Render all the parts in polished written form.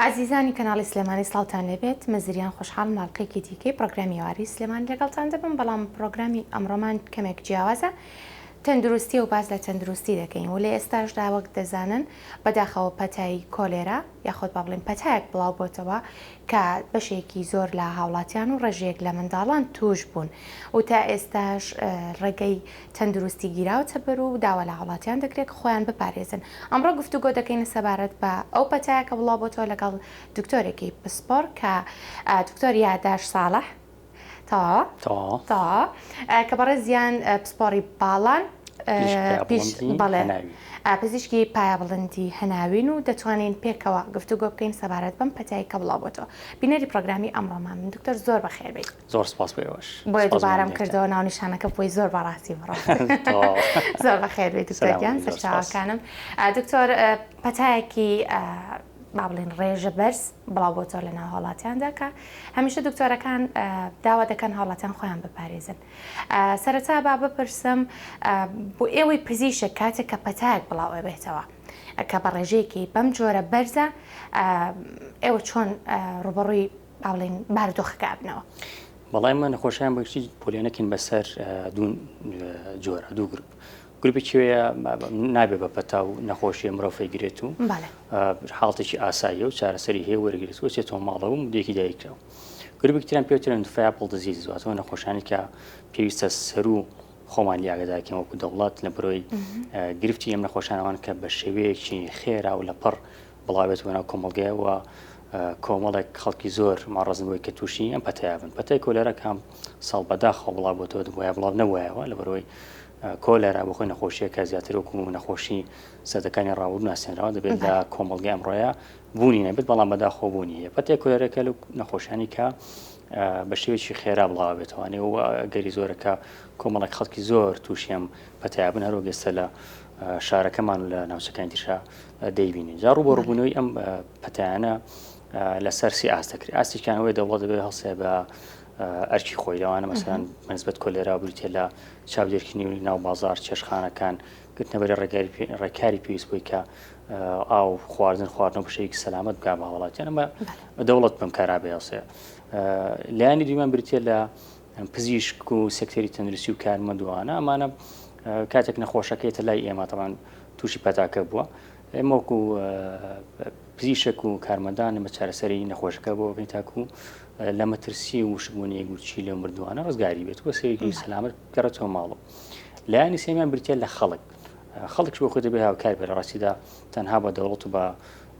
ئازیزانی کەناڵی سلێمانی سڵاوتان لێبێت من زریان خۆشحاڵم لە ئەڵقەیەکی دیکەی پڕۆگرامی ئێوارەی سلێمانی لەگەڵتان دەبم بەڵام پڕۆگرامی ئەمڕۆمان کەمێک جیاوازە تەندروستیە و باس لە تەندروستی دەکەین و لە ئێستاشدا وەک دەزانن بەداخەوە پەتای کۆلێرا یاخود با بڵێین پەتایەک بڵاو بۆتەوە کە بەشێکی زۆر لە هاوڵاتیان و ڕێژەیەک لە منداڵان توش بوون و تا ئێستاش ڕێگەی تەندروستی گیراوەتە بەر و داوا لە هاوڵاتیان دەکرێت کە خۆیان بپارێزن. ئەمڕۆ گفتوگۆ دەکەین سەبارەت بە ئەو پەتایە کە بڵاو بۆتەوە لەگەڵ دکتۆرێکی پسپۆڕ کە دکتۆر یاداش ساڵح تەواوە؟ تەواوە. تەواوە کە بەڕێزیان پسپۆڕی باڵان بەڵێ پزیشکی پایەبڵندی هەناوین و دەتوانین پێکەوە گفتوگۆ بکەین سەبارەت بەم پەتای کە بڵاو بۆتەوە. بینەری پرۆگرامی ئەمڕۆمان بن. دکتۆر زۆر بەخێر بێیت. زۆر سپاس بۆ ئێوەش. بۆیە دووبارەم کردەوە ناونیشانەکە بۆی زۆر بەڕاستی بڕۆ. زۆر بەخێر بێیت دکتۆر گیان سەرچاوەکانم. دکتۆر پەتایەکی با بڵێن ڕێژە بەرز بڵاو بۆتەوە لە ناو هاوڵاتیاندا کە هەمیشە دکتۆرەکان داوا دەکەن هاوڵاتیان خۆیان بپارێزن. سەرەتا با بپرسم بۆ ئێوەی پزیشک کاتێک کە پەتایەک بڵاو ئەبێتەوە کە بە ڕێژەیەکی بەم جۆرە بەرزە ئێوە چۆن ڕوبەڕووی با بڵێین بارودۆخەکە ئەبنەوە؟ بەڵای ئێمە نەخۆشیان بە گشتی پۆلێنەکەین بەسەر دوو جۆرە دوو گروپ گروپێکی هەیە نابێ بە پەتا و نەخۆشیە مرۆڤ گرێت و حاڵتێکی ئاساییە و چارەسەری هەیە وەرگێت و چێتەوە ماڵەوە و مدێکی دایکراوە گروپێکی تریان پێوترن فیاپل disease واتەوە نەخۆشانی کە پێویستە سەرو خۆمان لێ ئاگادارکەین وەکو دەوڵەت لە برۆی گرفتی ئەم نەخۆشانەوان کە بە شێوەیەکی خێرا و لە پڕ بڵاوێتەوە ناو کۆمەڵگەیە و کۆمەڵێک خەڵکی زۆر ماڕەزن بۆی کە تووشی ئەم پەتەیە بن. پەتای کۆلێرا کام ساڵ بەداخەوە بڵاو بۆتەوە دەبوایە بڵاو نەبوایەوە لەبەرئەوەی کۆلێرا بۆ خۆی نەخۆشیەکە زیاتر وەکو نەخۆشی سەدەکانی ڕابردوو ناسێنراوە دەبێت لە کۆمەڵگەی ئەمڕۆیە بوونی نەبێت بەڵام بەداخەوە بوونی هەیە. پەتای کۆلێرەکە لەو نەخۆشیانی کە بە شێوەیەکی خێرا بڵاو بێتەوانێ و ئەگەری زۆرە کە کۆمەڵێک خەڵکی زۆر تووشی ئەم پەتایە بن هەروەک ئێستا لە شارەکەمان و لە ناوچەکانی ترشا دەیبینین جا ڕووبەڕووبوونەوەی ئەم پەتایانە لەسەر سێ ئاست دەکرێت ئاستێکیان ئەوەیە دەوڵەت دەبێت هەڵسێ بە ئەرکی خۆی لەوانە مەسەلەن بەنسبەت کۆلێرا بریتە لە چاودێرکردنی ناو بازار چێشخانەکان گرتنەبەری ڕێکاری پێویست بۆی کە ئاو خواردن خواردنەوە بە شێوەیەکی سەلامەت بگا بە هاوڵاتیان ئەمە دەوڵەت بەم کارا بێڵسێ لایەنی دوومان بریتە لە پزیشک و سێکتەری تەندروستی و کارمەندوانە ئەمانە کاتێک نەخۆشەکەیتە لای ئێمە تەمان تووشی پەتاکە بووە ئێمە وەکو پزیشک و کارمەندان بە چارەسەری نەخۆشەکە بۆ بکەین تاکو لە مەترسی و وشکبوونی گورچی لە مردووانە ڕزگاری بێت وە سەیەکی سەلامەت گەڕێتەوە ماڵەوە لایەنی سێمیان بریتە لە خەڵک خەڵک بۆ خۆی دەبێت هاوکار بێت لە ڕاستیدا تەنها بە دەوڵەت و بە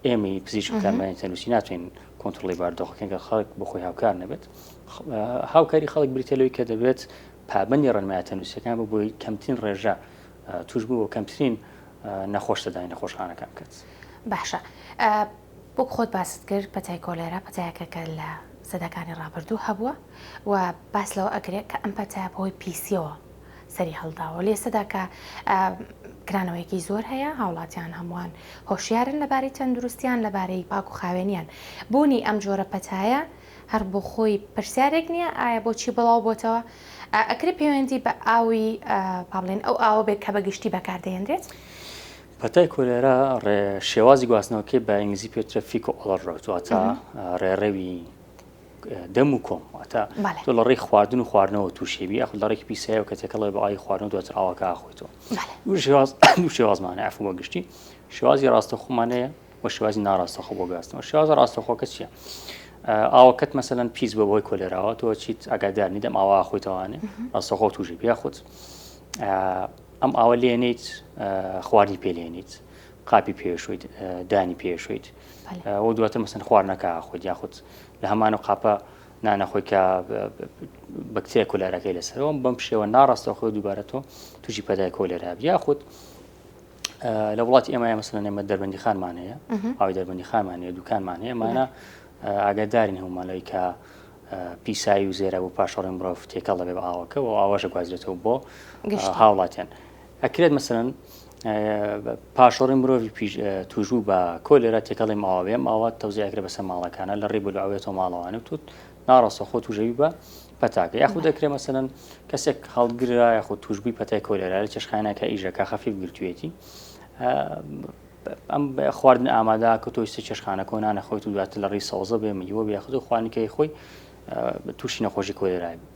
ئێمەی پزیشک و کارمەندانی تەندروستی ناتوانین کۆنترۆڵی بارودۆخەکەین کە خەڵک بۆ خۆی هاوکار نەبێت هاوکاری خەڵک بریتە لەوەی کە دەبێت پابەندی ڕێنمایە تەندروستیەکان بۆ بۆی کەمترین ڕێژە تووشبوو و کەمترین نەخۆش سەردانی نەخۆشخانەکان بکات. باشە وەک خۆت باست کرد پەتای کۆلێرا پەتایەکە کە لە سەدەکانی ڕابردوو هەبووە و باس لەوە ئەکرێت کە ئەم پەتایە بەهۆی پیسیەوە سەری هەڵداوە لە ئێستادا کە کرانەوەیەکی زۆر هەیە هاوڵاتیان هەمووان هۆشیارن لەبارەی تەندروستیان لەبارەی پاک و خاوێنیان بوونی ئەم جۆرە پەتایە هەر بۆ خۆی پرسیارێک نییە ئایا بۆچی بڵاو بۆتەوە؟ ئەکرێ پەیوەندی بە ئاوی با بڵێن ئەو ئاوە بێت کە بە گشتی بەکاردەهێنرێت؟ پەتای کۆلێرا ڕێ شێوازی گواستنەوەکەی بە ئینگلیزی پێوترێ fecal oral route واتە ڕێڕەوی دەم و کۆم واتە تۆ لە ڕێی خواردن و خواردنەوە تووشێبی یاخود لە ڕێکی پیسایەوە کە تێکەڵێ بە ئاوی خواردن و دواتر ئاوەکە ئاخۆیتەوە دوو شێوازمانە عەفو بە گشتی شێوازی ڕاستەخۆمانەیە و شێوازی ناڕاستەخۆ بۆ گواستنەوە شێوازە ڕاستەخۆکە چییە؟ ئاوەکەت مەسەلەن پیس بە بۆی کۆلێراوە تۆ چیت ئاگادار نیت ئەم ئاوا خۆیتەوانێ ڕاستەخۆ تووشی بی یاخود ئەم ئاوە لێنیت خواردنی پێ لێنیت قاپی پێشویت دانی پێشویت و دواتر مەسەن خواردنەکە خۆیت یاخود لە هەمان و قاپە نانەخۆی کە بەکتریا کۆلێراکەی لەسەرەوە بەم شێوە ناڕاستەخۆ دووبارە تۆ تووشی پەتای کۆلێرا یاخود لە وڵاتی ئێمە مەسەلەن ئێمە دەربەندی خانمان هەیە ئاوی دەربەندی خانمان هەیە دوکانمان هەیە ئەمانە ئاگادارین هەمومان لەوەی کە پیسایی و زێرە بۆ پاشەڕی مرۆڤ تێکەڵ دەبێ بە ئاوەکە و ئاوەشە گوازرێتەوە بۆ هاوڵاتیان ئەکرێت مەسەلەن پاشەڕی مرۆڤی توشبوو بە کۆلێرا تێکەڵی ماوە بێ ماوە تەوزیعکرێ بەسەر ماڵەکانە لە ڕێ بلوعێتەوە ماڵەوانە و توت ناڕاستەخۆ توژەوی بە پەتاکە یاخود دەکرێ مەسەلەن کەسێک هەڵگرا یاخود توشبووی پەتای کۆلێرا لە چێشخانەکە ئیشەکە خەفیف گرتوێتی. ئەم خواردن ئامادە کە تۆ ئیستا چێشخانەکە و نانە خۆیت و دواتر لە ڕێی سەوزە بێ میوە بێ یاخود خواردنەکەی خۆی تووشی نەخۆشی کۆلێرای بی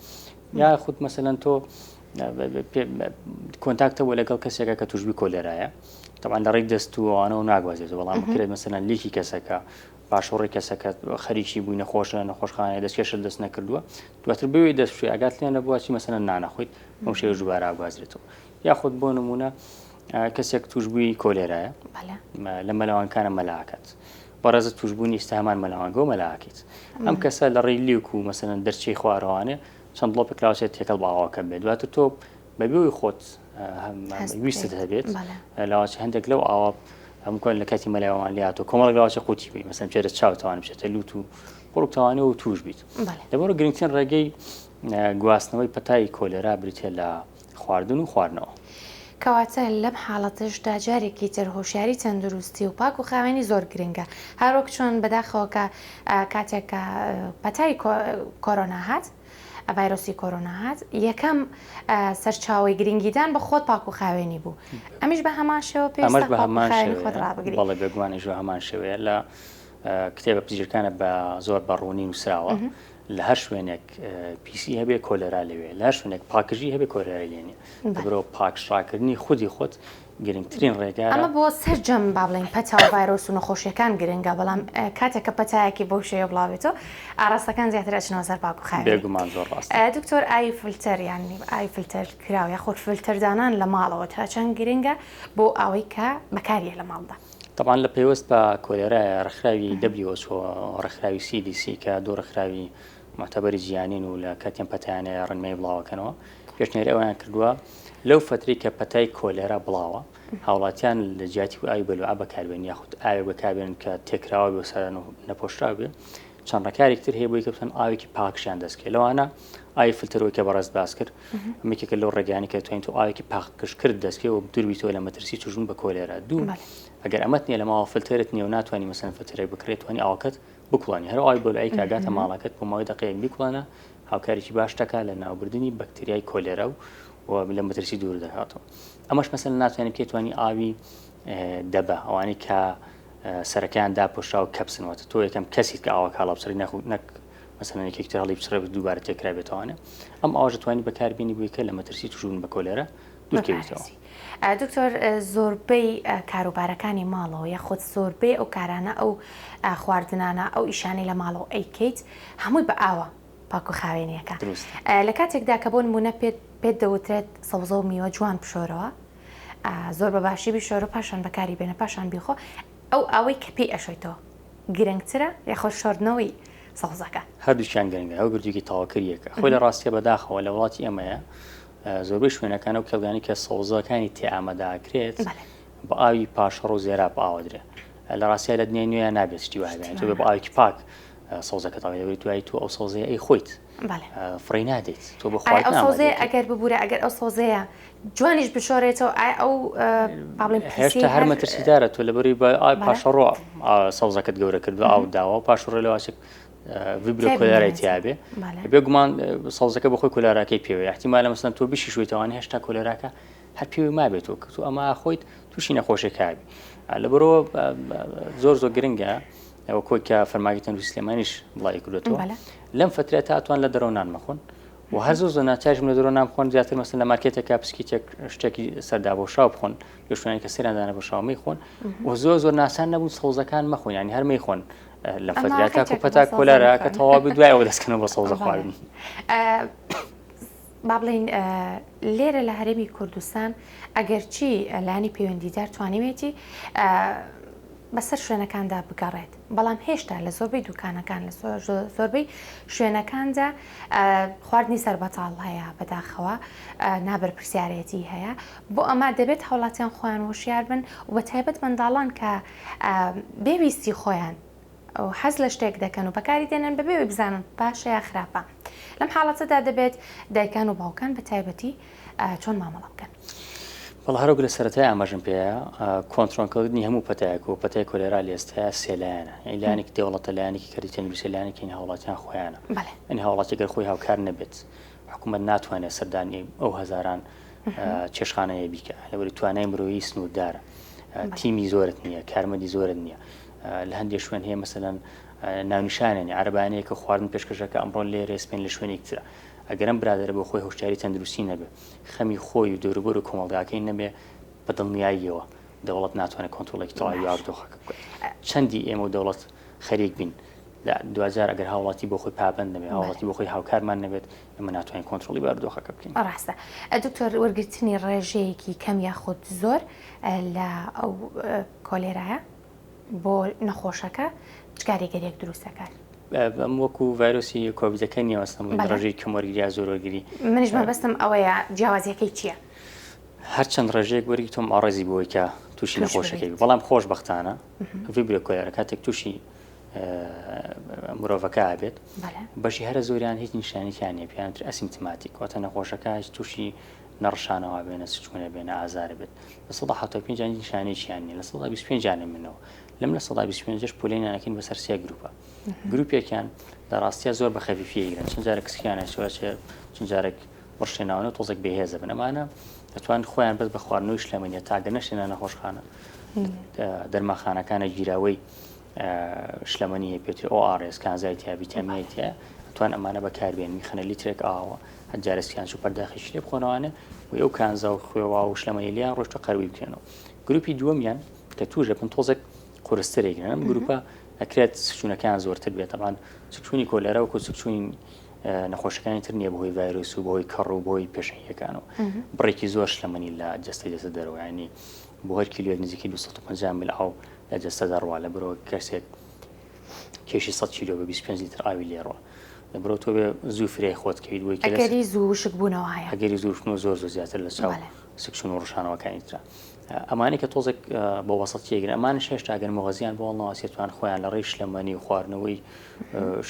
یاخود مەسەلەن تۆ contact ە بۆ لەگەڵ کەسێکە کە توشبی کۆلێرایە طبعا لە ڕێی دەست و ئەوانەوە ناگوازێتەوە بەڵام بکرێت مەسەلەن لیکی کەسەکە پاشۆڕی کەسەکە خەریکی بووی نەخۆشە نەخۆشخانەیە دەستکێشت دەست نەکردووە دواتر بوێ دەست بشوی ئاگات لێ نەبووە چی مەسەلەن نانەخۆیت بەم شێوە دووبارە ئاگوازرێتەوە یاخود بۆ نمونە کەسێک توشبووی کۆلێرایە لە مەلەوانکانە مەلاکات بەڕێزت توشبوونی ئیستا هەمان مەلەوانگە و مەلاکەیت ئەم کەسە لە ڕێی لیوک و مەسەلەن دەرچەی خوارەوانێ چەند دڵۆپێک لاوچێت تێکەڵ بە ئاوەکە بێت دواتر تۆ بەبێ خۆت ویستت هەبێت لاواچ هەندێک لەو ئاوە هەموو لە کاتی مەلاوان لاتۆ کۆمەڵک لاواچە قوتی بی مەسەن بچێتە چاوتوان بچێتە لوت و قوڕگتوانێ و توش بیت لەبەر گرنگترین ڕێگەی گواستنەوەی پەتای کۆلێرا بریتە لە خواردن و خواردنەوە. کەواتە لەم حاڵەتەشدا جارێکی تر هۆشیاری تەندروستی و پاک و خاوێنی زۆر گرنگە هەروەک چۆن بەداخەوە کە کاتێک کە پەتای کۆرۆنا هات ڤایرۆسی کۆرۆنا هات یەکەم سەرچاوەی گرنگیدان بە خۆت پاک و خاوێنی بوو ئەمیش بە هەمان شێوە پێویستە پاک و خاوێنی خۆت ڕابگری. بەڵێ بێگومانیش بە هەمان شێوەیە لە کتێبە پزیشکانە بە زۆر بە ڕوونی نووسراوە لە هەر شوێنێک پیسی هەبێ کۆلێرا لەوێ لە هەر شوێنێک پاکژی هەبێ کۆلێرای لێ نییە لەبەرئەوە پاکژڕاکردنی خودی خۆت گرنگترین ڕێگایە. ئەمە بۆ سەرجەم با بڵێین پەتا و ڤایرۆس و نەخۆشیەکان گرنگە بەڵام کاتێک کە پەتایەکی بەو شێوەیە بڵاوبێتەوە ئاراستەکان زیاتر ئەچنەوە سەر پاک و خاوێنی. بێگومان زۆر ڕاستە. دکتۆر ئاوی فلتەر یان ئاوی فلتەر کراو یاخود فلتەر دانان لە ماڵەوە تا چەند گرنگە بۆ ئەوەی کە بەکاریە لە ماڵدا؟ تەبعەن لە پەیوەست بە کۆلێرایە ڕێکخراوی WHO ڕێکخراوی CDC کە دوو ڕێکخراوی معتەبەری جیهانین و لە کاتی ئەم پەتایانەیە ڕێنمایی بڵاوەکەنەوە پێشنیاری ئەویان کردووە لەو فترەی کە پەتای کۆلێرا بڵاوە هاوڵاتیان لە جیاتی و ئاوی بەلوعە بەکاربێن یاخود ئاوێک بەکاربێنن کە تێکراوە بێ و سەر نەپۆشراو بێ چەند ڕێکارێک تر هەیە بۆی کە بتوانن ئاوێکی پاکژیان دەست بکەوێت لەوانە ئاوی فلتەرەوەی کە بەڕێز باس کرد ئەمە یەکێکە لەو ڕێگایانەی کە دەتوانیت تۆ ئاوێکی پاکژکرد دەست بکەوێت و دووربیتەوە لە مەترسی تووشبوون بە کۆلێرا دوو ئەگەر ئەمەت نییە لە ماڵەوە فلتەرت نییە و ناتوانانی مەسەن فلتەرێک بکرێت توانی ئاوەکەت بکوڵانی هەر ئاوی بۆلایی کە گاتە ماڵەکەت بۆ ماوەی دەقەیەک بیکوڵانە هاوکارێکی باش دەکات لە ناوبردنی بەکتریای کۆلێرا و لە مەترسی دوور دەکاتەوە ئەمەش مەسەن ناتوانانی بکەیت توانی ئاوی دەبە ئەوانەی کە سەرەکەیان داپۆشراو کەپسن واتە تۆ یەکەم کەسیت کە ئاوەکە هەڵەبچڕی نەخ نەک مەسەلەن یەکێکی تر هەڵی بچڕێ دووبارە تێکرابێتەوانە ئەم ئاوەش دەتوانی بەکاربێنی بۆی کە لە مەترسی توشبوون بە کۆلێرا دوورکەویتەوە. دکتۆر زۆربەی کاروبارەکانی ماڵەوە یاخود زۆربەی ئەو کارانە ئەو خواردنانە ئەو ئیشانەی لە ماڵەوە ئەیکەیت هەمووی بە ئاوە پاک و خاوێنیەکە لە کاتێکدا کە بۆ نمونە پێت پێت دەوترێت سەوزە و میوە جوان بشۆرەوە زۆر بە باشی بیشۆرە پاشان بەکاری بێنە پاشان بیخۆ ئەو ئاوەی کە پێی ئەشۆیتەوە گرنگترە یاخۆ شۆردنەوەی سەوزەکە؟ هەردووکیان گرنگە ئەو گردووکی تەواوکەریەکە خۆی لە ڕاستیە بەداخەوە لە وڵاتی ئێمەیە زۆربەی شوێنەکان و کێڵگانی کە سەوزەکانی تێ ئامادەکرێت بە ئاوی پاشەڕ و زێرا ئاوەدرێ لە ڕاستیا لە دنیای نوێ نابێت شتی وایە تۆ بە ئاوێکی پاک سەوزەکە تاوی دەبێت دوای تۆ ئەو سەوزەیە ئەی خۆیت فڕێی نادەیت تۆ بە خواردن ئەو سەوزەیە ئەگەر ببورە ئەگەر ئەو سەوزەیە جوانیش بشۆرێتەوە ئایا ئەو با بڵێین پیسیەی هێشتا هەر مەترسیدارە تۆ لەبەری بە ئاوی پاشەڕۆ سەوزەکەت گەورە کردو ئاو داوە پاشەڕۆ لەواشێک ڤیبرۆ کۆلێرای تیابێ بێگومان سەوزەکە بەخۆی کۆلێراکەی پێوەیە احتیمالە مەسەن تۆ بشی شویتەوانی هێشتا کۆلێراکە هەر پێوەی مابێتەوە کە تۆ ئەمە خۆیت تووشی نەخۆشیەکە بی لەبەرەوە زۆر زۆر گرنگە ئەوە کۆی کە فەرماگی تەندروستی سلێمانیش بڵاوی کردوێتەوە لەم فترە تا توان لە دەرەوە نان مەخۆن و هەر زۆر زۆر ناچاریشم لە دەرەوە نان بخۆن زیاتر مەسەن لە مارکێتێکا پسکیتێک شتێکی سەردابۆشاو بخۆن لە شوێنێک کە سەریان دانەبۆشاو مەیخۆن و زۆر زۆر ناسان نەبوون سەوزەکان مەخۆن یانی هەر مەیخۆن لەم فترە تاکو پەتا کۆلێرا کە تەواو بێت دوای ئەوە دەستکەنەوە بە سەوزە خواردن. با بڵێین لێرە لە هەرێمی کوردستان ئەگەرچی لایەنی پەیوەندیدار توانیوێتی بەسەر شوێنەکاندا بگەڕێت بەڵام هێشتا لە زۆربەی دوکانەکان لە زۆربەی شوێنەکاندا خواردنی سەربەتاڵ هەیە بەداخەوە نابەرپرسیارەتی هەیە بۆ ئەمە دەبێت هاوڵاتیان خۆیان هۆشیار بن و بە تایبەت منداڵان کە بێویستی خۆیان حەز لە شتێک دەکەن و بەکاری دێنن بەبێ ئەوەی بزانن باشە یا خراپە. لەم حاڵەتەدا دەبێت دایکان و باوکان بە تایبەتی چۆن مامەڵە بکەن؟ بەڵێ هەروەک لە سەرەتای ئاماژەم پێیا کۆنترۆڵکردنی هەموو پەتایەک و پەتای کۆلێرا لە ئێستایا سێ لایەنە یانی لایەنێکی دەوڵەتە لایەنێکی کەرتی تەندروستیە لایەنێکی هاوڵاتیان خۆیانە یانی هاوڵاتی گەر خۆی هاوکار نەبێت حکوومەت ناتوانێت سەردانی ئەو هەزاران چێشخانەیە بیکە لەبەری توانای مرۆیی سنووردارە. تیمی زۆرت نییە، کارمەندی زۆرت نییە. لە هەندێک شوێن هەیە مەسەلەن ناونیشانێنی عەرەبانەیە کە خواردن پێشکەشەکە ئەمڕۆ لێرە سپێن لە شوێنێک ترە. ئەگەر ئەم برادەرە بۆ خۆی هۆشیاری تەندروستی نەبێ، خەمی خۆی و دەوروبەر و کۆمەڵگاکەی نەبێ، بە دڵنیاییەوە دەوڵەت ناتوانێت کۆنترۆڵێکی تەواوی بارودۆخەکە بکات. چەندی ئێمە و دەوڵەت خەریک بین لە دواجار ئەگەر هاوڵاتی بۆ خۆی پابەند نەبێت، هاوڵاتی بۆ خۆی هاوکارمان نەبێت، ئێمە ناتوانین کۆنترۆڵی بارودۆخەکە بکەین. ڕاستە دکتۆر، وەرگرتنی ڕێژەیەکی کەم یاخود زۆر لە ئەو کۆلێرایە بۆ نەخۆشەکە چ کاریگەریەک دروست دەکات؟ ئەم وەکو ڤایرۆسی کۆڤیدەکە نییە مەسەڵەن ڕێژەی کەم وەرگری یا زۆر وەرگری. منیش مەبەستم ئەوەیە جیاوازیەکەی چییە؟ هەرچەند ڕێژەیەک وەرگری تۆ معڕەزی بۆی کە تووشی نەخۆشەکەی بی، بەڵام خۆشبەختانە Vibrio cholerae کاتێک تووشی مرۆڤەکە ئەبێت بەشی هەرە زۆریان هیچ نیشانێکیان نییە پێیان تر asymptomatic واتە نەخۆشەکە هیچ تووشی نەڕشانەوە بێنە سچونە بێنە ئازارە بێت 75 نیشانێکیان نیە 25 منەوە لەم 25 پۆلێنیانەکەین بەسەر سێ گروپە گروپێکیان لە ڕاستە زۆر بە خەفیفیگرن چەند جارێک سکیانە چوەچێ چەند جارێک ڕشێناونە تۆزێک بەهێزە بن ئەمانە دەتوان خۆیان بەس بە خواردنەوەی شلەمەنیە تاگە نەشێنە نەخۆشخانە دەرماخانەکانە گیراوەی شلەمەنی هەیە پێتری ORS کانزای تیا ڤیتامینی تیا ئەتوان ئەمانە بەکاربێن میخەنە لیترێک ئاوە هەر جارە سیان چوو پەرداخێکی لێ بخۆنەوانێ و ئەو کانزا و خوێوا و شلەمەنی لێیان ڕۆشتە قەروی بکرێنەوە گروپی دووەمیان کە توش دەبن تۆزێک قورسترێکن ئەم گروپە ئەکرێت سکچوونەکان زۆرتر بێت تەبان سکچوونی کۆلێرا وەکو سکچوونی نەخۆشەکانی تر نییە بەهۆی ڤایرۆس و بەهۆی کەڕ و بەهۆی پێشەنگیەکانەوە بڕێکی زۆر شلەمەنی لە جەستەی دەستە دەرەوە ینی بۆ هەر کیلۆیەک نزیکەی 250 مل ئاو لە جەستە دەڕوا لە برۆ کەسێک کێشی 100 کیلۆ بە 25 لیتر ئاوی لێڕوە لە برۆ تۆ بێ زوو فرای خۆت کەویت بۆی کە ئەگەری زوو وشک بوونەوە هەیە ئەگەری زوو وشکبوونەوە زۆر زۆر زیاتر لە چاو سکچون و ڕشانەوەکانی ترە ئەمانەی کە تۆزێک بە وەسەت تێگرن ئەمانش هێشتا گەر مغەزیان بۆ هەڵنەواسێت توان خۆیان لە ڕێی شلەمەنی و خواردنەوەی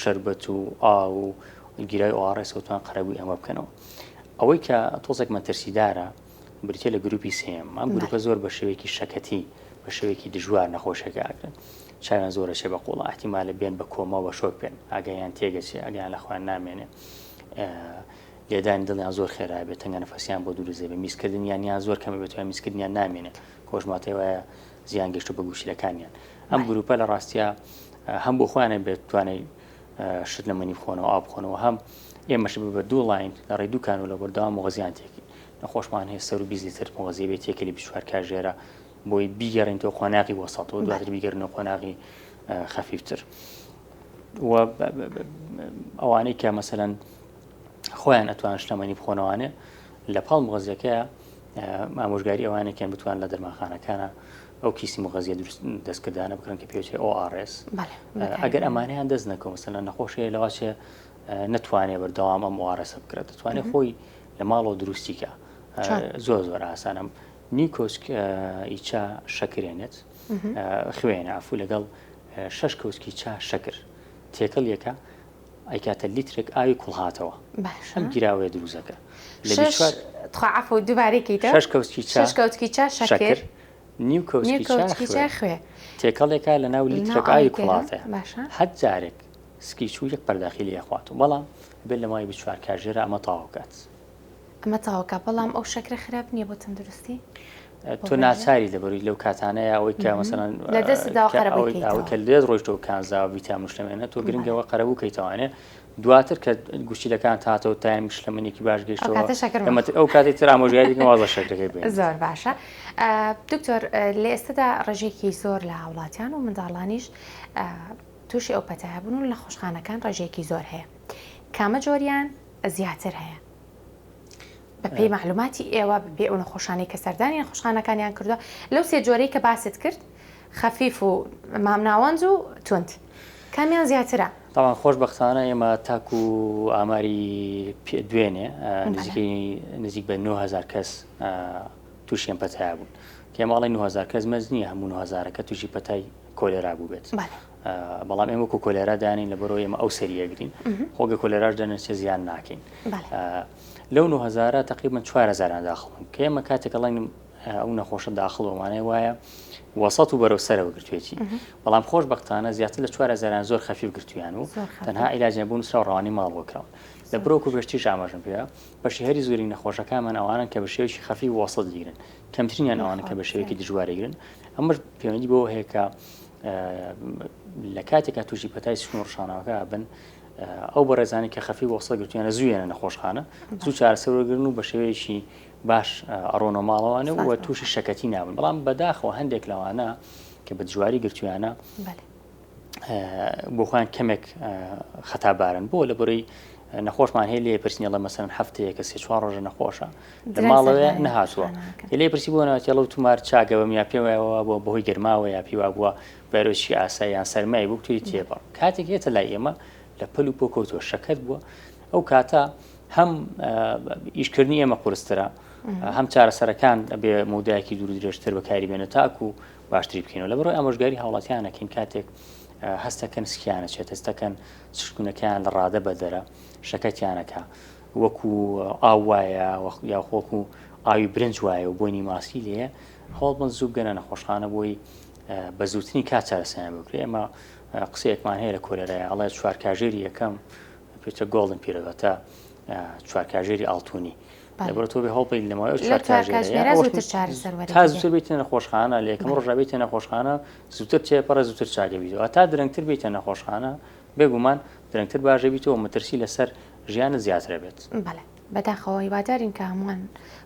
شەربەت و ئاو و گیرای ORS توان قەرەبووی ئەمە بکەنەوە ئەوەی کە تۆزێک مەترسیدارە بریتیە لە گروپی سێیەم، ئەم گروپە زۆر بە شێوەیەکی شەکەتی، بە شێوەیەکی دژوار نەخۆشیەکە ئەگرن. چاویان زۆر ئەچێ بە قوڵا، ئیحتیمالە بێن بە کۆما و بە شۆک بێن، ئاگایان تێگەچێ، ئاگایان لە خۆیان نامێنێ. لێدانی دڵیان زۆر خێرا بێت، تەنگە نەفەسیان بۆ دروست دەبێت، میزکردنیان یان زۆر کەمە بێت یان میزکردنیان نامێنێ، کۆشماتەی وایە زیان گەشتو بە گورچیلەکانیان. ئەم گروپە لە ڕاستیا هەم بۆ خۆیان بێت توانای شت لە منی بخۆنەوە ئاو بخۆنەوە هەم ئێمەش بە دوو line لە ڕێی دوو کانوولە بەردەوام مغەزیان تێکین. نەخۆشمان هەیە سەرو 20 لیتر مغەزیە بێت تێکەلی 24 کاژێرە بۆی بیگەڕێن تۆ قۆناغی وەسەتەوە دواتر بیگەرنەوە قۆناغی خەفیفتر و ئەوانەی کە مەسەلەن خۆیان ئەتوان شلەمەنی بخۆنەوانێ لە پاڵ مغەزیەکەیە ئامۆژگاری ئەوانێکیان بتوان لە دەرمانخانەکانە ئەو کیسی مغەزیە دروست دەستکردانە بکرن کە پێوترێ ORS ئەگەر ئەمانەیان دەست نەکەون مەسەلەن نەخۆشی لەواچێ نەتوانێ بەردەوام ئەم ORS بکرێت دەتوانێت خۆی لە ماڵەوە دروستی کە زۆر زۆر ئاسانە نیو کۆچک ئی چا شەکرێنێت خوێنە عفو لەگەڵ شەش کەوچکی چا شەکر تێکەڵ یەکە ئەیکاتە لیترێک ئاوی کوڵهاتەوە ئەم گیراوەیە دروزەکە عفو دووبارەکەیتە شەش کەوچکی چا شەش کەوچکی چا شەکر نیو کەوچکی چا خوێ تێکەڵێکە لە ناو لیترێک ئاوی کوڵاتە هەر جارێک سکی چوو یەک پەرداخی لێ خوات و بەڵام بێت لە ماوەی 24 کاژێرە ئەمە تەواو کات. ئەمە تەواو کا بەڵام ئەو شەکرە خراپ نییە بۆ تەندروستی؟ تۆ ناچاری لەبەروی لەو کاتانەیە ئەوەی کە مەسەلەن لە دەستت داوە قەرەبووی کەیتەوە ئەوەی کە لێت ڕۆیشتەوە کانزا و ڤیتامین شلەمێنە تۆ گرنگەوە قەرەبوو کەیتەوانێ دواتر کە گورچیلەکان تاتەوە تایم شلەمەنێکی باش گەیشتەوە ئەو کاتی تر ئامۆژگاری دەکەم واز لە شەکرەکەی بێنیت. زۆر باشە دکتۆر لە ئێستادا ڕێژەیەکی زۆر لە هاوڵاتیان و منداڵانیش تووشی ئەو پەتایە بوون و لە نەخۆشخانەکان ڕێژەیەکی زۆر هەیە کامە جۆریان زیاتر هەیە؟ بەپێی مەعلوماتی ئێوە بەپێی ئەو نەخۆشانەی کە سەردانی نەخۆشخانەکانیان کردووە لەو سێ جۆرەی کە باست کرد خەفیف و مامناوەند و توند کامیان زیاترە؟ تاوان خۆشبەختانە ئێمە تاکو ئاماری دوێنێ نزیکەی نزیک بە 9000 کەس تووشی ئەم پەتایە بوون کە ئێمە ئەڵێن 9000 کەس مەرج نییە هەموو 9000ەکە تووشی پەتای کۆلێرا بووبێت بەڵام ئێمە وەکو کۆلێرا دانین لە بەرەوە ئێمە ئەو سەریەگرین خۆگە کۆلێراش دەنەچێ زیان ناکەین لەو 9000 تقریبا 4000 داخڵن کە ئێمە کاتێک ئەڵێن ئەو نەخۆشە داخڵ بە مانای وایە وەسەت و بەرەو سەرەوە گرتوێتی بەڵام خۆشبەختانە زیاتر لە 4000 زۆر خەفیف گرتویان و تەنها عیلاجیان بۆ نووسرا و ڕەوانەی ماڵەوە کراون. لە برۆک و پێشتریش ئاماژەم پێدا بەشی هەری زۆری نەخۆشەکانمان ئەوانەن کە بە شێوەیەکی خەفیف وەسەت دیگرن کەمترینیان ئەوانە کە بە شێوەیەکی دژوار دەگرن ئەمەش پەیوەندی بەوە هەیە کە لە کاتێکا تووشی پەتای سکن و ڕشانەوەکە بن ئەو بەڕێزانی کە خەفی وەسە گرتویانە زوویانە نەخۆشخانە زوو چارەسەر وەرگرن و بە شێوەیەکی باش ئەڕۆنەوە ماڵەوانە و تووشی شەکەتی نابن بەڵام بەداخەوە هەندێک لەوانە کە بە دژواری گرتویانە بۆ خۆیان کەمێک خەتابارن بۆ لە بڕی نەخۆشمان هەیە لێ پرسینی ڵە مەسەن هەفتەیەکە سێ چوار ڕۆژە نەخۆشە لە ماڵەوە نەهاتووە لێ پرسی بۆ ناوتێڵە و تومار چاگەوەم یا پێوەوە بۆ بەهۆی گەرماوە یا پیوا بووە ڤایرۆسی ئاسا یان سەرمای بوو توی تێپەڕ کاتێک یەتە لای ئێمە لە پەل و پۆ کەوتووە شەکەت بووە ئەو کاتە هەم ئیشکردنی ئێمە قورسترە هەم چارەسەرەکان بێ مەودایەکی دوور درێژتر بەکاری بێنە تاکو باشتری بکەینەوە لە بەرەوەی ئامۆژگاری هاوڵاتیانەکەین کاتێک هەستەکەن سکیانە چێت هەستەکەن سشتونەکەیان لە ڕادە بەدەرە شەکەتیانەکە وەکو ئاو وایە یاخۆکو ئاوی برنج وایە و بۆنی ماسی لێ هەوڵ بن زوو بگەنە نەخۆشخانە بۆی بە زووترین کات چارەسەریان بکرێ ئێمە قسەیەکمان هەیە لە کۆلێرای ئەڵێ چوار کاژێری یەکەم پێچە golden period واتە چوار کاژێری ئاڵتونی لەبەر تۆ بێ هەوڵ بەیت لەماوەی ئەو چوار کاژێرە زووتر چارەسەر وەرگری تا زووتر بیتە نەخۆشخانە لە یەکەم ڕۆژا بیتە نەخۆشخانە زووتر تێپەڕێ زووتر چاکە بیتەوە تا درەنگتر بیتە نەخۆشخانە بێگومان درەنگتر باشە بیتەوە مەترسی لەسەر ژیانت زیاترە بێت. بەڵێ بەداخەوە هیوادارین کە هەمووان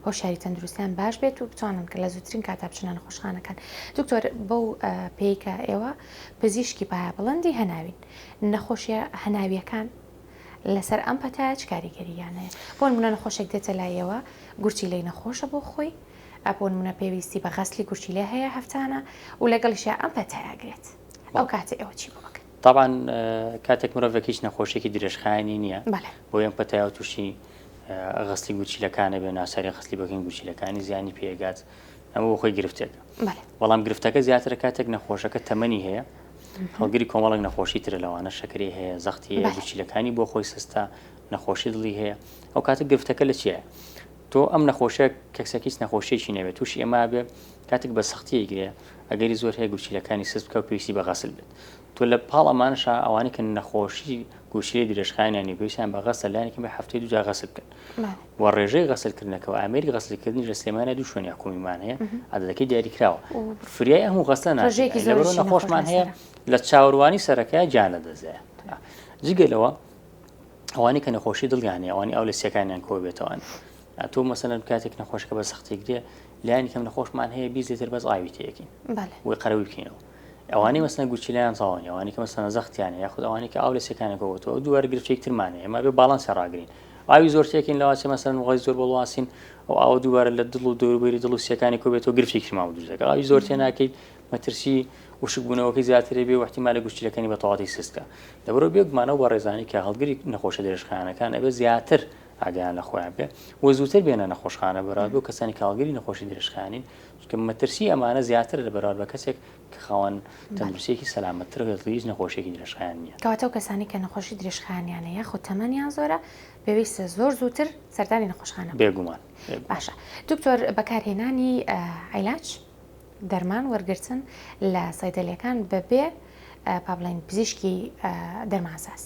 هۆشیاری تەندروستیان باش بێت و بتوانن کە لە زووترین کاتا بچنە نەخۆشخانەکان. دکتۆر بەو پێی کە ئێوە پزیشکی پایە بڵندی هەناوین نەخۆشیە هەناویەکان لەسەر ئەم پەتایە چ کاریگەرییان هەیە؟ بۆ نمونە نەخۆشێک دێتە لایەوە گورچیلەی نەخۆشە بۆ خۆی بۆ نمونە پێویستی بە غەسلی گورچیلە هەیە هەفتانە و لەگەڵیشیا ئەم پەتایە گرێت ئەو کاتە ئێوە چی بۆ بکەن؟ تەبعەن کاتێک مرۆڤێک هیچ نەخۆشیێکی درێژخایەنی نییە بۆ ئەم پەتایە تووشی غەسلی گورچیلەکانە بێ ناچاری غەسلی بەکەین گورچیلەکانی زیانی پێگات ئەمە بۆ خۆی گرفتێکە بەڵام گرفتەکە زیاترە کاتێک نەخۆشەکە تەمەنی هەیە هەڵگری کۆمەڵێک نەخۆشی ترە لەوانە شەکرەی هەیە زەختی هەیە گورچیلەکانی بۆ خۆی سستە نەخۆشی دڵی هەیە ئەو کاتە گرفتەکە لە چییە تۆ ئەم نەخۆشیە کەسێک هیچ نەخۆشیەکی نەبێت تووشی ئێمە بێ کاتێک بە سەختی ئەیگرێ ئەگەری زۆر هەیە گورچیلەکانی سست بکە و پێویستی بە غەسل بێت تۆ لە پاڵ ئەمانەشا ئەوانەی کە نەخۆشی گورچیلەی درێژخایەنیان نیە پێویستیان بە غەسلە لایەنێکی بە هەفتەی دوو جار غەسل بکەن و ڕێژەی غەسلکردنەکە و ئامێری غەسلکردنی لە سلێمانیا دوو شوێنی حکومیمان هەیە عەدەدەکەی دیاریکراوە فریای ئەم غەسلە ناکەین لەبەرئەوە نەخۆشمان هەیە لە چاوەروانی سەرەکەیا گیان لەدەستدایە جگە لەوە ئەوانەی کە نەخۆشی دڵیان هەیە ئەوانی ئاو لە سیەکانیان کۆ بێتەوەن تۆ مەسەلەن کاتێک نەخۆشەکە بە سەختی گرێ لایەنی کەم نەخۆشمان هەیە 20 لیتر بەس ئاوی تێکین وی قەرەوی بکەینەوە ئەوانەی مەسەلەن گورچیلەیان تەواو نیە ئەوانەی کە مەسەلەن زەختیان هەیە یاخود ئەوانەی کە ئاو لە سیەکانیان کۆ بۆتەوە دووبارە گرفتێکی ترمان هەیە ئێمە ئەبێ باڵانسیان ڕاگرین ئاوی زۆر تێکین لەوانچێ مەسەلەن وڵی زۆر بڵواسین ئەو ئاوە دووبارە لە دڵ و دەوروبەری دڵ و سیەکانی کۆ بێتەوە گرفتێکی ترمان بۆ دروست دەکات ئاوی زۆر تێ ناکەیت مەترسی وشکبوونەوەکەی زیاترە بێ و احتیمالە گورچیلەکانی بە تەواوەتی سست کە لەبەرئەوە بێگومان ئەو بەڕێزانەی کە هەڵگری نەخۆشە درێژخایەنەکان ئەبێ زیاتر ئاگایان لە خۆیان بێ و زووتر بێنە نەخۆشخانە بەراورد بەو کەسانی کە هەڵگری نەخۆشی درێژخایەنین چونکە مەترسی ئەمانە زیاترە لە بەراورد بە کەسێک کە خاوەن تەندروستییەکی سەلامەتترە و هیچ نەخۆشییەکی درێژخایەن نییە. کەواتە ئەو کەسانەی کە نەخۆشی درێژخایەنیان هەیە یاخود تەمەنیان زۆرە پێویستە زۆر زووتر سەردانی نەخۆشخانە بکەن. بێگومان. باشە دکتۆر بەکارهێنانی عیلاج دەرمان وەرگرتن لە سەیدەلیەکان بەبێ با بڵێین پزیشکی دەرمانساز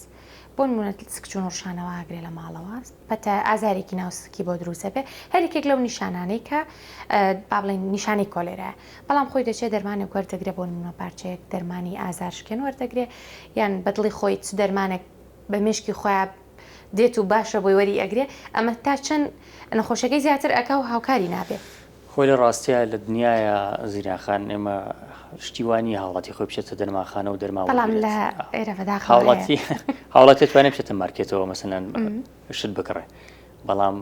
بۆ نمونە سکچون و ڕشانەوە ئاگرێ لە ماڵەوە پەتە ئازارێکی ناو سکی بۆ دروستە بێ هەر یەکێک لەو نیشانانەی کە با بڵێین نیشانەی کۆلێرایە بەڵام خۆی دەچێت دەرمانێک وەردەگرێ بۆ نمونە پارچەیەک دەرمانی ئازار شکێن وەردەگرێ یان بەدڵی خۆی چ دەرمانێک بە مێشکی خۆیان دێت و باشە بۆی وەری ئەگرێ ئەمە تا چەند نەخۆشەکەی زیاتر ئەکا و هاوکاری نابێ. خۆی لە ڕاستیا لە دنیایا زیران خان ئێمە شتی وا نییە هاوڵاتی خۆی بچێتە دەرمانخانە و دەرمان بەڵام وەرگرێت. لە ئێرە بەداخەوە هەیە. هاوڵاتی هاوڵاتی ئەتوانێت بچێتە مارکێتەوە مەسەلەن شت بکڕێ بەڵام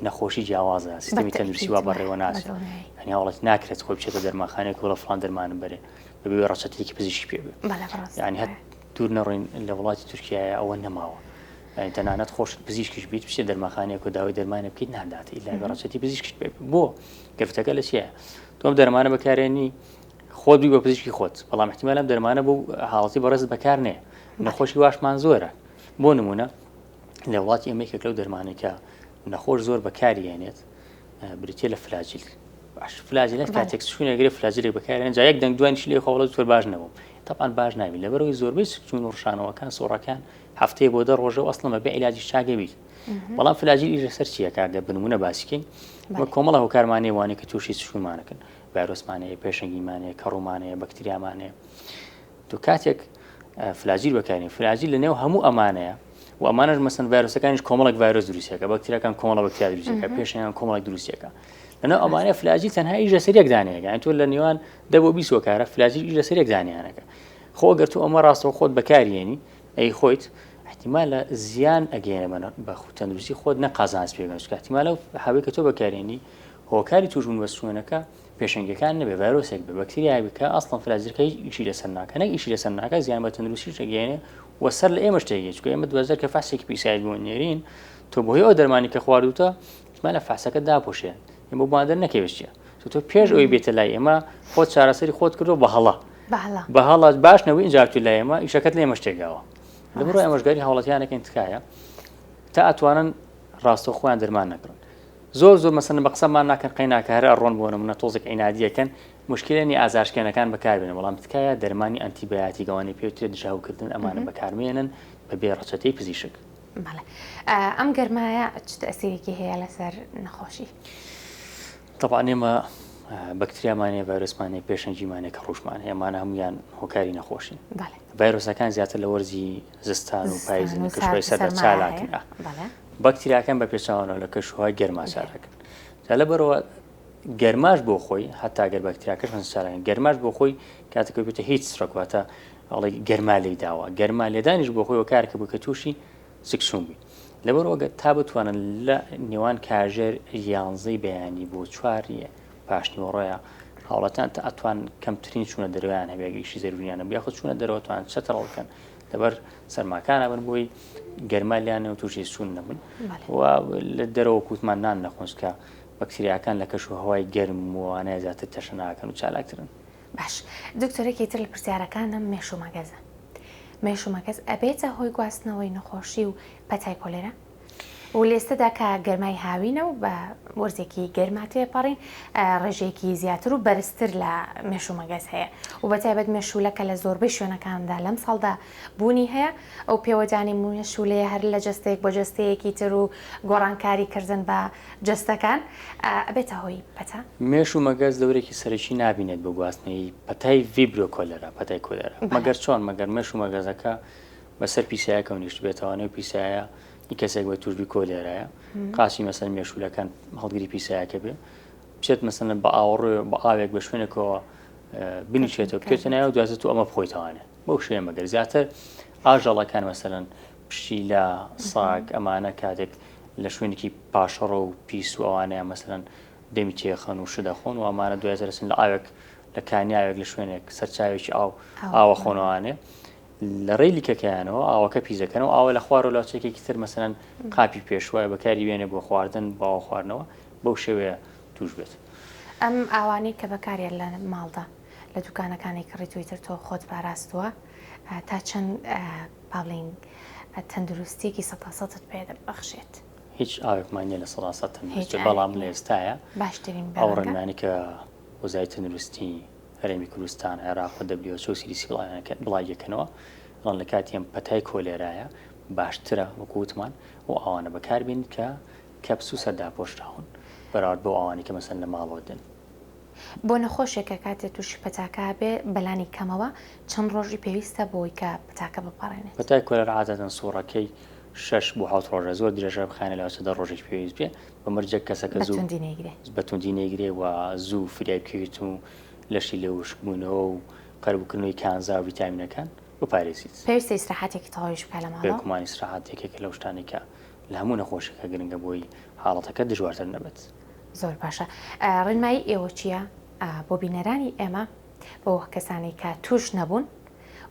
نەخۆشی جیاوازە سیستەمی تەندروستی بەتەئکید وا وایە بەڕێوە ناچێت بەدڵنیایی. یانی هاوڵاتی ناکرێت خۆی بچێتە دەرمانخانەیەک و بڵێ فڵان دەرمانم بەرێ بەبێ ڕەچەتەیەکی پزیشکی پێ بێ بەڵێ بەڕاست یانی هەر وایە. دوور نەڕۆین لە وڵاتی تورکیایە ئەوە نەماوە یانی تەنانەت خۆشت پزیشکیش بیت بچیتە دەرمانخانەیەک و داوای دەرمانێ بکەیت نادات ئیلا بێ ڕەچەتی پزیشکیت پێ بێ بۆ گرفتەکە لە چییە تۆ ئەم دەرمانە بەکارێنی خۆت بی بە پزیشکی خۆت بەڵام احتیمال ئەم دەرمانە بۆ حاڵەتی بەڕێزت بەکار نێ نەخۆشی واشمان زۆرە بۆ نمونە لە وڵاتی ئێمە یەکێک لەو دەرمانەی کە نەخۆش زۆر بەکاری هێنێت بریتە لە فلاجیل. باش فلاجیلات کاتێک سکچوونە گرێ فلاجیلێک بەکارێن جا یەک دەنگ دوانیش لێ خۆڵە زۆر باش نەبووم تەبعەن باش نابی لەبەرەوەی زۆربەی سکچوون و ڕشانەوەکان سۆڕەکان هەفتەیە بۆ دە ڕۆژە و ئەسڵەن بەبێ عیلاجیش چاکە بیت بەڵام فلاجیل ئیش لەسەر چییە کاگە بنمونە باسیکەین وە کۆمەڵە هۆکارمان هەیە وانەیە کە تووشی سکچوونمانەکەن ڤایرۆسمان هەیە پێشەنگیمان هەیە کەڕوومان هەیە بەکتریامان هەیە تۆ کاتێک فلاجیل بەکارین فلاجیل لە نێو هەموو ئەمانەیە و ئەمانەش مەسن ڤایرۆسەکانیش کۆمەڵک ڤایرۆس دروستەکە بەکتریاکان کۆمەڵە بەکتریا دروستەکە پێشیان کۆمەڵک دروستەکە لەناو ئەمانە فلاجیل تەنها ئیش لەسەر یەک دانەیەکە یان تۆ لە نێوان دە بۆ 20 هۆکارە فلاجیل ئیش لەسەر یەک دانیانەکە خۆ ئەگەر تۆ ئەمە ڕاستەوە خۆت بەکاریێنی ئەی خۆیت احتیمالە زیان ئەگەیەنە بە بە تەندروستی خۆت نە قازانج پێگەن چونکە احتیمالە حەوەی کە تۆ بەکارێنی هۆکاری توشبوون بە سوێنەکە پێشەنگەکان نەبێ ڤایرۆسێک بێ بەکتریایەک بێ کە ئەسڵەن فلاجیلەکە هیچ ئیشی لەسەر ناکە نەک ئیشی لەسەر ناکە زیان بە تەندروستیش دەگەیەنێ و سەر لە ئێمەش تێگەی چونکە ئێمە دوازدە کە فەحسێکی پیسایت بۆ نێرین تۆ بۆی ئەو دەرمانی کە خواردوتە احتیمالە فەحسەکە داپۆشێ ئێمە بۆمان دەرنەکەوێت چییە تۆ پێش ئەوی بێتە لای ئێمە خۆت چارەسەری خۆت کردو بە هەڵە بە هەڵە باش نەبوو ئینجا تو لای ئێمە ئیشەکەت لێ مەشتێگاوە لە بڕۆ ئەمەشگاری هاوڵاتیانەکەین تکایە تا ئەتوانن ڕاستەو خۆیان دەرمان نەکڕن زۆر زۆر مەسەن بە قسەمان ناکەن قەیناکە هەر ئەڕۆن بۆ نمونە تۆزێک عینادیەکەن مشکلە نی ئازارشکێنەکان بەکاربێنن بەڵام تکایە دەرمانی ئەنتیبیاتیک ئەوانەی پێوترێت دژەهەوکردن ئەمانە بەکارمێنن بەبێ ڕەچەتەی پزیشک. بەڵێ ئەم گەرمایە چ تەئسیرێکی هەیە لەسەر نەخۆشی؟ تەبعەن ئێمە بەکتریامان هەیە ڤایرۆسمان هەیە پێشەنگیمان هەیە کە ڕووشمان هەیە ئەمانە هەمویان هۆکاری نەخۆشین ڤایرۆسەکان زیاتر لە وەرزی زستان و پاییز و کەشوهەوای سەردا چالاکن بەکتریاکان بە پێچەوانەوە لە کەشوهەوای گەرما چالاکن جا لەبەرەوە گەرماش بۆ خۆی هەتا گەر بەکتریاکەش هەن چالاکن گەرماش بۆ خۆی کاتێک بێتە heat stroke واتە ئەڵێ گەرما لێی داوە گەرما لێدانیش بۆ خۆی هۆکارێکە بوو کە تووشی سکچوون بووی لەبەرئەوە گەر تا بتوانن لە نێوان کاژێر یانزەی بەیانی بۆ چواری پاشنیوەڕۆیە هاوڵاتیان تا ئەتوان کەمترین چوونە دەرەوەیان هەبێ ئیشی زەروریان نەبوو یاخود چوونە دەرەوە توان چەتر هەڵکەن لەبەر سەرماکانە بن بۆی گەرما لیان و تووشی سوون نەبن و لە دەرەوە کوتمان نان نەخۆن کە بەکتریاکان لە کەش و هەوای گەرم وانەیە زیاتر تەشە ناکەن و چالاکترن. باش دکتۆر یەکێ تر لە پرسیارەکانم مێش و مەگەزە مێش و مەگەز ئەبێتە هۆی گواستنەوەی نەخۆشی و پەتای کۆلێرا؟ و لێستەدا کە گەرمای هاوینە و بە وەرزێکی گەرما تێپەڕین ڕێژەیەکی زیاتر و بەرزتر لە مێش و مەگەز هەیە و بە تایبەت مێشولە کە لە زۆربەی شوێنەکاندا لەم ساڵدا بوونی هەیە ئەو پێوەدانی مێشولەیە هەر لە جەستەیەک بۆ جەستەیەکی تر و گۆڕانکاری کردن بە جەستەکان ئەبێتە هۆی پەتا؟ مێش و مەگەز دەورێکی سەرەکی نابینێت بۆ گواستنەوەی پەتای Vibrio cholera، پەتای کۆلێرا. مەگەر چۆن؟ مەگەر مێش و مەگەزەکە بەسەر پیسایەکەوە نیشتبێتەوە، نێو پیسایە ی کەسێک بە توشبووی کۆلێرایە، قاچی مەسەن مێشولەکان هەڵگری پیسایەکە بێ، بچێت مەسەن بە ئاوەڕۆ بە ئاوێک بە شوێنێکەوە بنیشێتەوە بکەوێتە ناوی و دواتر تۆ ئەمە بخۆیتەوانێ. بەو شێوەیە مەگەر زیاتر ئاژەڵەکان مەسەلەن پشیلە، ساگ ئەمانە کاتێک لە شوێنێکی پاشەڕۆ و پیس و ئەوانەیە مەسەلەن دەمی تێخەن و شت دەخۆن و ئەمانە دوای دەرەچن لە ئاوێک لە کانیاوێک لە شوێنێک سەرچاوێکی ئاو ئاوە خۆنەوانێ لە ڕێی لیکەکەیانەوە ئاوەکە پیزەکەنەوە ئاوە لە خوارەوە لە چێکێکی تر مەسەلەن قاپی پێشوایە بەکاری وێنێ بۆ خواردن باوە خواردنەوە بەو شێوەیە توش بێت. ئەم ئاوانەی کە بەکارێن لە ماڵدا لە دوکانەکانی کڕی تویتر تۆ خۆت پاراستووە تا چەند با بڵێین تەندروستیەکی سەتا سەتت پێ دەبەخشێت؟ هیچ ئاوێکمان نییە 100% تەندروستی بەڵام لە ئێستاە باشترین ئەو ڕێنمایانەی کە وەزارەتی تەندروستی هەرێمی کوردستان عێراق و WHO CDC بڵاویەکەنەوە ئەڵێن لە کاتی ئەم پەتای کۆلێرایە باشترە وەکو وتمان ئەو ئاوانە بەکاربێنیت کە کەپس و سەرداپۆشراون بەراورد بەو ئاوانەی کە مەسەن لە ماڵەوە دێن. بۆ نەخۆشێک کە کاتێ تووشی پەتاکە بێ بەلانی کەمەوە چەند ڕۆژی پێویستە بۆی کە پەتاکە بپەڕێنێت؟ پەتای کۆلێرا عادەتەن سوڕەکەی شەش بۆ حەوت ڕۆژە، زۆر درێژە بخایەنە لەوانەیە دە ڕۆژێک پێویست بێ، بە مەرجێک کەسەکە زوو بەتوندی نەیگرێ. بەتوندی نەیگرێ و زوو فریای بکەویت و لەشی لە وشکبوونەوە و قەرەبووکردنەوەی کانزا و ڤیتامینەکان بپارێزیت. پێویستە ئیسراحەتێکی تەواویش بکا لە ماڵەوە؟ بێگومان ئیسراحەت یەکێکە لەو شتانەی کە لە هەموو نەخۆشیەکە گرنگە بۆی حاڵەتەکە دژوارتر نەبێت. زۆر باشە ڕێنمایی ئێوە چییە بۆ بینەرانی ئێمە بۆ کەسانی کە توش نەبوون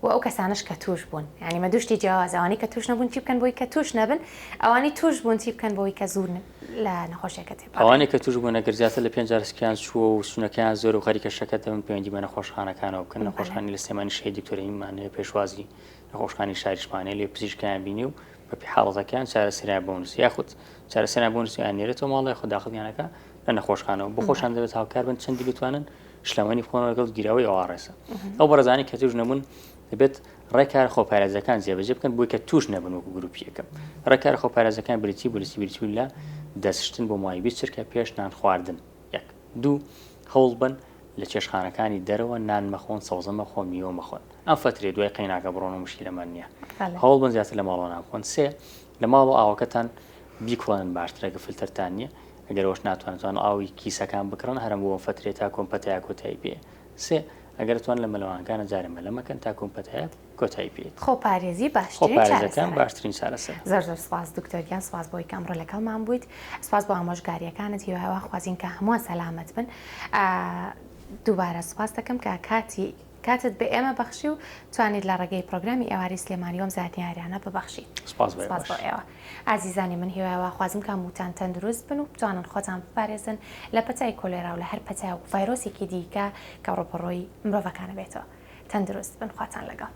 و ئەو کەسانش کە توش بوون یعنی مە دوشتی جیاواز ئەوانی کە توش نەبوون چی بکەن بۆی کە توش نەبن ئەوانی توش بوون چی بکەن بۆی کە زوو لە نەخۆشیەکە تێپەڕن ئەوانەی کە توش بوون ئەگەر زیاتر لە پێنج جار سکیان چووە و سونەکەیان زۆر و خەریکە شەکەت دەبن پەیوەندی بە نەخۆشخانەکانەوە بکەن نەخۆشخانی لە سلێمانی شەهید دکتۆر هیممان هەیە پێشوازی نەخۆشخانی شاریشمان هەیە لێ پزیشکیان بینی و بەپێی حاڵەتەکەیان چارەسەریان بۆ نووسی یاخود چارەسەریان بۆ نووسی یان نێرێتەوە ماڵ یاخود داخڵیان ئەکا. لە نەخۆشخانەوە بۆ خۆشان دەبێت هاوکار بن چەندی بتوانن شلەمەنی بخۆن لەگەڵ گیراوەی ORS ئەو بەڕێزانی کە توش نەبوون دەبێت ڕێکارە خۆپارێزەکان جێبەجێ بکەن بۆی کە توش نەبن وەکو گروپی یەکەم ڕێکارە خۆپارێزەکان بریتی بریتی بریتی لە دەستشتن بۆ ماوەی 20 چرکە پێش نان خواردن یەک دوو هەوڵ بن لە چێشخانەکانی دەرەوە نان مەخۆن سەوزە مەخۆن میوە مەخۆن ئەم فترێ دوای قەیناکە بڕۆن و مشکلەمان نییە هەوڵ بن زیاتر لە ماڵەوە نان بخۆن سێ لە ماڵ و ئاوەکەتان بیکوڵێنن باشترە گە فلتەرتان نییە ئەگەر ئەوەش ناتوانن توان ئاوی کیسەکان بکڕن هەرم بۆ ئەم فەترەیە تا کۆم پەتایە کۆتایی پێ سێ ئەگەر توان لە مەلەوانگانە جارێ مەلە مەکەن تا کۆم پەتایە کۆتایی پێ خۆپارێزی باشترین خۆپارێزەکان باشترین چارەسەر. زۆر زۆر سپاس دکتۆر گیان سپاس بۆی کە ئەمڕۆ لەگەڵمان بوویت سپاس بۆ ئامۆژگاریەکانت هیوای وا خوازین کە هەمووان سەلامەت بن دووبارە سپاس دەکەم کە کاتی کاتت بە ئێمە بەخشی و توانیت لە ڕێگەی پرۆگرامی ئێوارەی سلێمانی ئەم زانیاریانە ببەخشیت. سپاس بۆ ئێوەش. سپاس بۆ ئێوە. ئازیزانی من هیوای وا خوازم کە هەمووتان تەندروست بن و بتوانن خۆتان بپارێزن لە پەتای کۆلێرا و لە هەر پەتا و ڤایرۆسێکی دیکە کە ڕووبەڕووی مرۆڤەکان ئەبێتەوە. تەندروست بن خواتان لەگەڵ.